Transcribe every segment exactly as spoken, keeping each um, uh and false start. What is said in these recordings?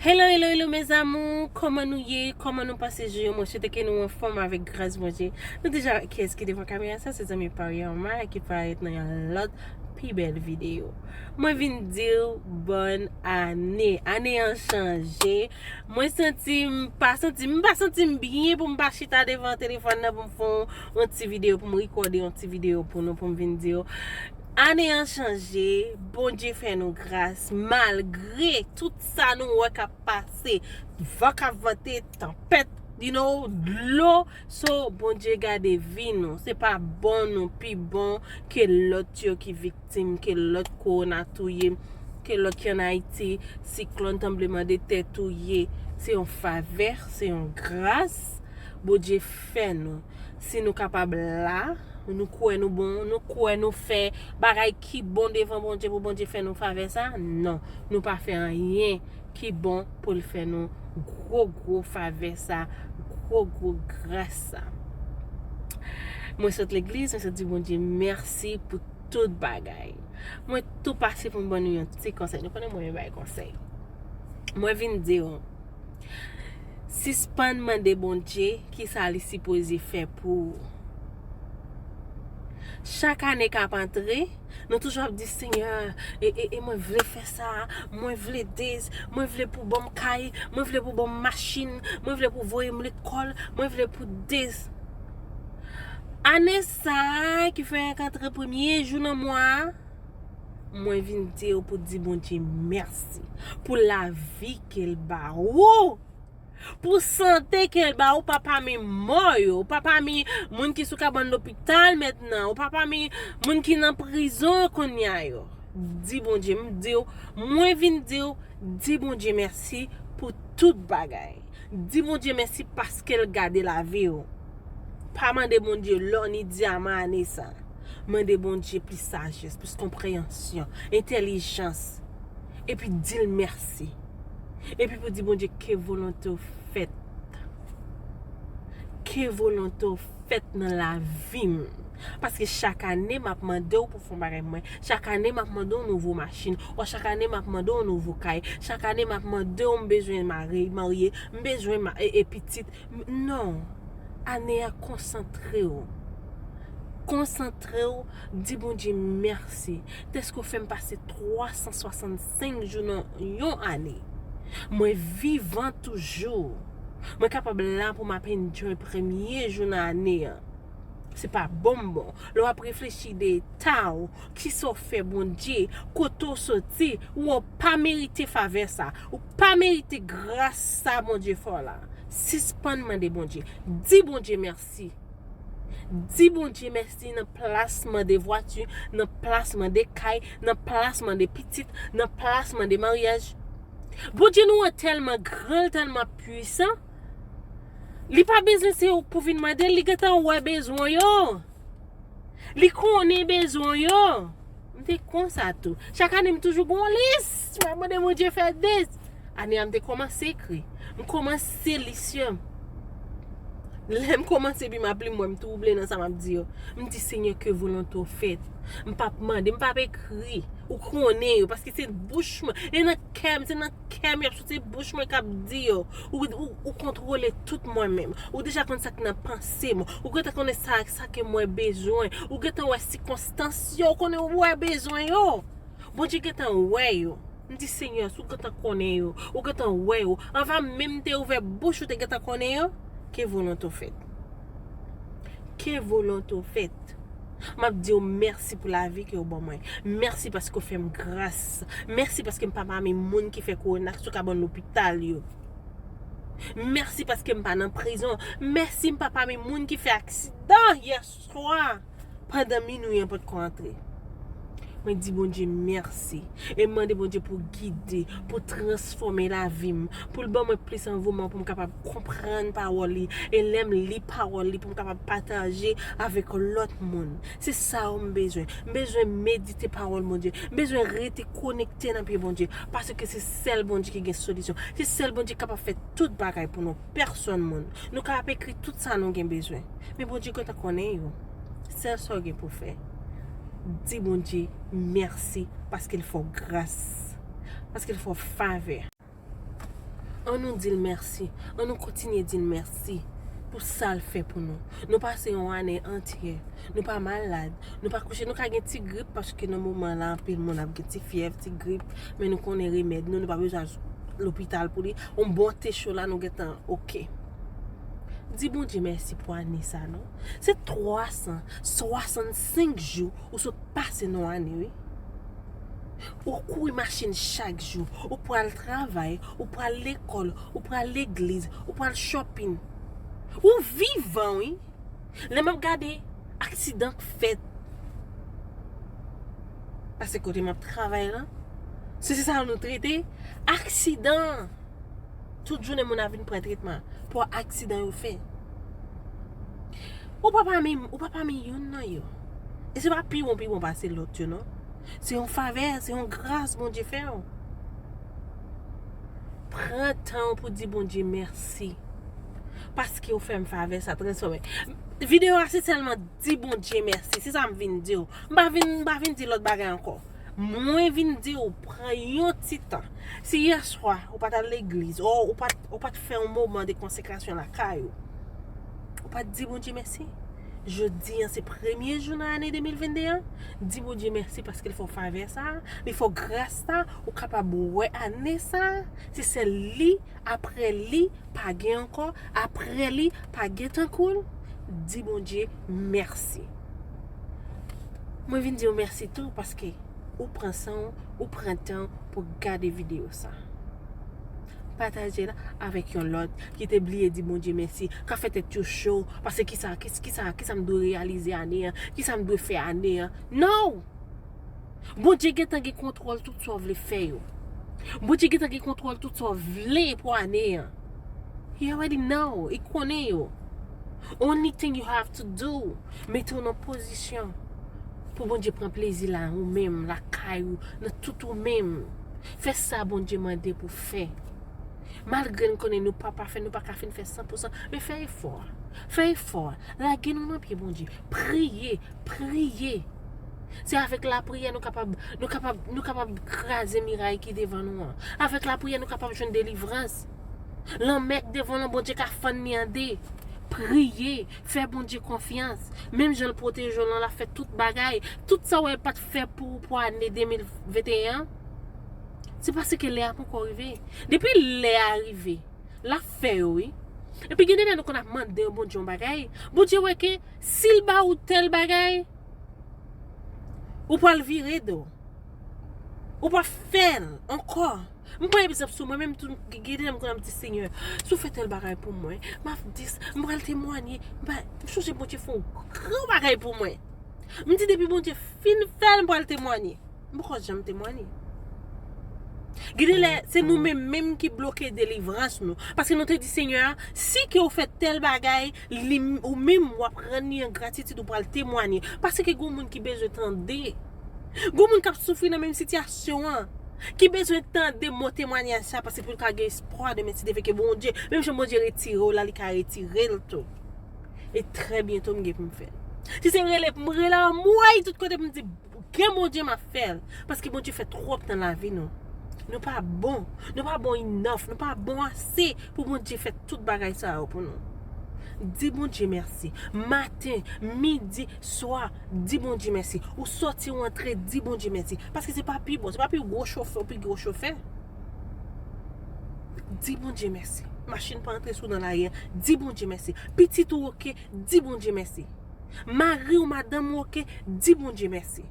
Hello, hello, hello, mes amours! Kòman nou ye? Kòman nou pase jou yo? Mwen swete ke nou anfòm avèk gras Bondye. Nou deja wè kiyès ki devan kamera sa, se zanmi pa w yo, Omar, ki parèt nan yon lòt pi bèl videyo. Mwen vin di w bòn ane. Ane an chanje. Mwen santi m pa santi m pa santi m byen pou m pa chita devan telefòn nan pou m fè yon, yon ti videyo, pou m rekòde yon ti videyo pou nou, pou m vin di w ane an chanje, Bondye fè nou gras, malgre tout sa nou wè k ap pase, van k ap vante, tanpèt, you know, dlo, so Bondye gade vi nou, se pa bon nou pi bon ke lòt yo ki viktim, ke lòt kowona touye, ke lòt ki ann Ayiti, siklòn, tranblemanntè touye, se yon favè, se yon gras, Bondye fè nou. Si nou kapab la, nou kwè nou bon, nou kwè nou fè bagay ki bon devan Bondye pou Bondye fè nou favè sa, non, nou pa fè anyen ki bon pou l fè nou gwo, gwo favè sa, gwo, gwo gras sa. Mwen sot legliz, mwen sot di Bondye mèsi pou tout bagay. Mwen tou pase pou m ban nou yon ti konsèy. Nou konnen mwen renmen bay konsèy. Mwen vin di w, sispann mande Bondye kisa li sipoze fè pou ou. Chak ane k ap antre, nou toujou ap di, Senyè, e, e, e mwen vle fè sa, mwen vle dis, mwen vle pou ban m kay, mwen vle pou ban m machin, mwen vle pou voye m lekòl, mwen vle pou dis. Ane sa a, ki fenk antre premye jou nan mwa a, mwen vin di w pou di Bondye mèsi pou lavi ke l ba ou, pou sante ke l ba ou, pa pami mò yo, ou pa pami moun ki sou kabann lopital mentnan, ou pa pami moun ki nan prizon kounye a yo. Di Bondye, m di w, mwen vin di w, di Bondye mèsi pou tout bagay. Di Bondye mèsi paske l gade lavi w. Pa mande Bondye lò ni dyaman ane sa. Mande Bondye plis sajès, plis konpreyansyon, entèlijans. Epi di l mèsi. Epi pou di Bondye ke volonte w fèt. Ke volonte w fèt nan lavi m. Paske chak ane m ap mande w pou fè yon bagay pou mwen. Chak ane m ap mande w nouvo machin. Ou chak ane m ap mande w nouvo kay. Chak ane m ap mande w m bezwen mare, marye, m bezwen ma, e, e pitit. M, non. Ane a konsantre w. Konsantre w, di Bondye mèsi. Dèske w fè m pase twa san swasannsenk jou nan yon ane. Mwen vivan toujou. Mwen kapab la pou m ap enjoy premye jou nan ane an. Se pa bon m bon. Lè w ap reflechi de eta w, kisa w fè Bondye, kote w soti, ou pa merite favè sa. Ou pa merite gras sa Bondye fè w la. Sispann mande Bondye. Di Bondye mèsi. Di Bondye mèsi nan plas mande vwati, nan plas mande kay, nan plas mande pitit, nan plas mande maryaj. Bondye nou an tèlman gran, tèlman pwisan. Li pa bezwen se ou pou vin mande l, li gentan wè bezwen yo. Li konnen bezwen yo. M te konsa tou. Chak ane m toujou gon lis. M ap mande Bondye fè dis. Ane a m te kòmanse ekri. M kòmanse lis yo. Lè m kòmanse epi m ap li, m wè m twouble nan sa m ap di yo. M di, Senyè, ke volonte w fèt. M p ap mande, m p ap ekri. Ou konnen yo, paske se bouch mwen. E nan kè m, se nan kè m y ap soti, se bouch mwen k ap di yo. Ou, ou, ou kontwole tout mwen menm. Ou deja konn sa k nan panse m. Ou gentan konnen sa, sa ke mwen bezwen. Ou gentan wè sikonstans yo, ou konnen ou wè bezwen yo. Bondye gentan wè yo. M di, Senyè, si w gentan konnen yo, ou gentan wè yo, anvan menm m te ouvè bouch, ou te gentan konnen yo, ke volonte w fèt. Ke volonte w fèt. M ap di w mèsi pou lavi ke w ban mwen. Mèsi paske w fè m gras. Mèsi paske m pa pami moun ki fè kowona sou kabann lopital yo. Mèsi paske m pa nan prizon. Mèsi m pa pami moun ki fè aksidan yèswa pandan minwi an potko antre. Mwen di Bondye mèsi. E m mande Bondye pou gide, pou transfòme lavi m, pou l ban mwen plis anvouman pou m kapab konprann pawòl li. E lè m li pawòl li, pou m kapab pataje avèk lòt moun. Se sa yo m bezwen. M bezwen medite pawòl Bondye. M bezwen rete konekte nan pye Bondye. Paske se sèl Bondye ki gen solisyon. Se sèl Bondye ki kapab fè tout bagay pou nou. Pèsòn moun. Nou kapab ekri tout sa nou gen bezwen. Men Bondye gentan konnen yo. Sèl sa w gen pou fè, di Bondye mèsi paske l fè w gras, paske l fè w favè. An nou di l mèsi. An nou kontinye di l mèsi pou sa l fè pou nou. Nou pase yon ane antyè. Nou pa malad. Nou pa kouche. Nou ka gen ti grip paske nan moman la anpil moun ap gen ti fyèv, ti grip. Men nou konnen remèd nou. Nou pa bezwen al lopital pou li. Yon bon te cho la nou gentan oke. Di Bondye mèsi pou ane sa non. Se twa san swasannsenk jou ou sot pase nan ane wi. Ou kouri machin chak jou, ou pral travay, ou pral lekòl, ou pral legliz, ou pral shopping. Ou vivan wi. Lè m ap gade aksidan k fèt. Paske kote m ap travay la, si se sa nou trete aksidan. Tout jounen moun ap vin pran tretman pou aksidan yo fè. Ou pa pami, ou pa pami youn nan yo. E se pa pi bon, pi bon pase lòt yo non. Se yon favè, se yon gras Bondye fè w. Pran tan w pou di Bondye mèsi. Paske w fè m favè sa transfòme. Videyo a se sèlman di Bondye mèsi. Se sa m vin di w. M pa vin, m pa vin di lòt bagay ankò. Mwen vin di w pran yon ti tan. Si yèswa ou pa t al legliz, o ou pa t, ou pa t fè yon moman de konsekrasyon lakay ou, ou pa t di Bondye mèsi. Jodi an se premye jou nan ane de mil venn de an. Di Bondye mèsi paske l fè w favè sa, li fè w gras sa, ou kapab wè ane sa. Se sèl li, apre li, pa gen ankò, apre li, pa gen tankou l. Di Bondye mèsi. Mwen vin di w mèsi tou paske ou pran san w, ou pran tan w pou gade videyo sa. Pataje l avèk yon lòt ki te bliye di Bondye mèsi, k ap fè tèt yo cho, paske kisa, kis-, kisa, kisa m dwe reyalize ane an, kisa m dwe fè ane an. No! Bondye gentan gen kontwòl tout sa w vle fè yo. Bondye gentan gen kontwòl tout sa w vle pou ane an. He already know, li konnen yo. Only thing you have to do, mete w nan pozisyon pou Bondye pran plezi la, ou menm, lakay ou, nan tout ou menm. Fè sa Bondye mande pou fè. Malgre n konnen nou pa pafè, nou pa ka fin fè san pou san, men fè efò a. Fè efò a. Lage nou nan pye Bondye. Priye, priye. Se avèk lapriyè nou kapab, nou kapab, nou kapab kraze miray ki devan nou an. Avèk lapriyè nou kapab jwenn delivrans. Lanmè k devan w lan, Bondye ka fann li an de. Priye, fè Bondye konfyans. Menm jan l pwoteje w lan, l ap fè tout bagay. Tout sa w wè l pa t fè pou ou pou ane de mil venteyen an, se paske lè a poko rive. Depi lè a rive, l ap fè yo wi. Epi gen de lè nou konn ap mande yon Bondye yon bagay, Bondye wè ke si l ba ou tèl bagay, ou pral vire do. Ou pa fè l ankò. M pran egzanp sou mwen menm tou, gen de lè m konn ap di Senyè, si w fè tèl bagay pou mwen, m ap di, m pral temwanye, m pa, m chonje Bondye fè yon gran bagay pou mwen. M di depi Bondye fin fè l, m pral temwanye. M poko janm temwanye. Gen de lè, se nou menm menm ki bloke delivrans nou. Paske nou te di Senyè a, si ke ou fè tèl bagay, li, ou menm w ap rann li an gratitid, ou pral temwanye. Paske gen moun ki bezwen tande. Gen moun k ap soufri nan menm sitiyasyon an, ki bezwen tande mo temwanyaj sa, paske pou l ka gen espwa demen si Dye vle ke Bondye, menm jan Bondye retire w la, li ka retire l tou. E trè byento m gen pou m fè l. Si se rele pou m rele anmwey tout kote pou m di, gen Bondye m ap fè l. Paske Bondye fè twòp nan lavi nou. Nou pa bon. Nou pa bon enough. Nou pa bon ase pou Bondye fè tout bagay sa yo pou nou. Di Bondye mèsi. Maten, midi, swa, di Bondye mèsi. Ou sòti, ou antre, di Bondye mèsi. Paske se pa pi bon, se pa pi gwo chofè, ou pi gwo chofè. Di Bondye mèsi. Machin pa antre sou nan lari a, di Bondye mèsi. Pitit ou oke, di Bondye mèsi. Mari ou madanm ou oke, di Bondye mèsi.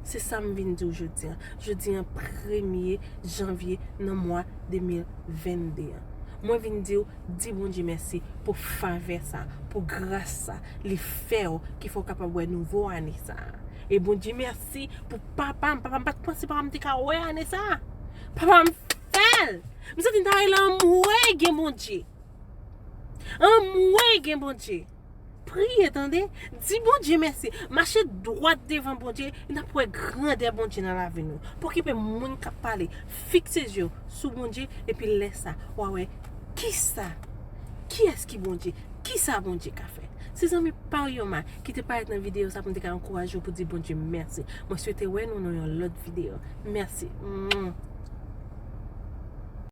Se sa m vin di w jodi an. Jodi an premye janvye nan mwa de mil venn de an. Mwen vin di w, di Bondye mèsi pou favè sa, pou gras sa, li fè w, ki fè w kapab wè nouvo ane sa. E Bondye mèsi pou papa m. Papa m pa t panse papa m te ka wè ane sa. Papa m fè l. M santi m ta rele anmwey gen Bondye. Anmwey gen Bondye. Priye, tande. Di Bondye mèsi. Mache dwat devan Bondye, n ap wè grandè Bondye nan lavi nou. Pa okipe moun k ap pale. Fikse zye w sou Bondye, epi lè sa, w a wè kisa, kiyès ki Bondye, kisa Bondye ka fè. Se zanmi pa w Yoma ki te parèt nan videyo sa pou m te ka ankouraje w pou di Bondye mèsi. Mwen swete wè nou nan yon lòt videyo. Mèsi. Mwah.